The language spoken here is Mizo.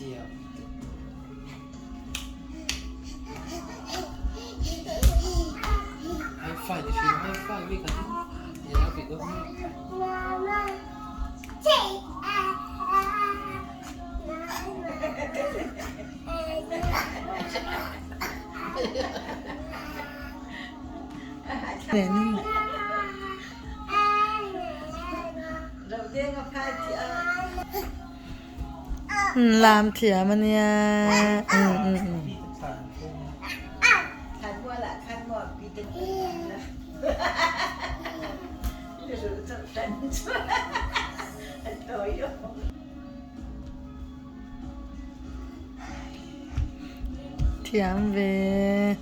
Thiam. High five ti hrilh high five mi khat in he lo ti dawn mi. Lam thiam a nia. Thiam ve.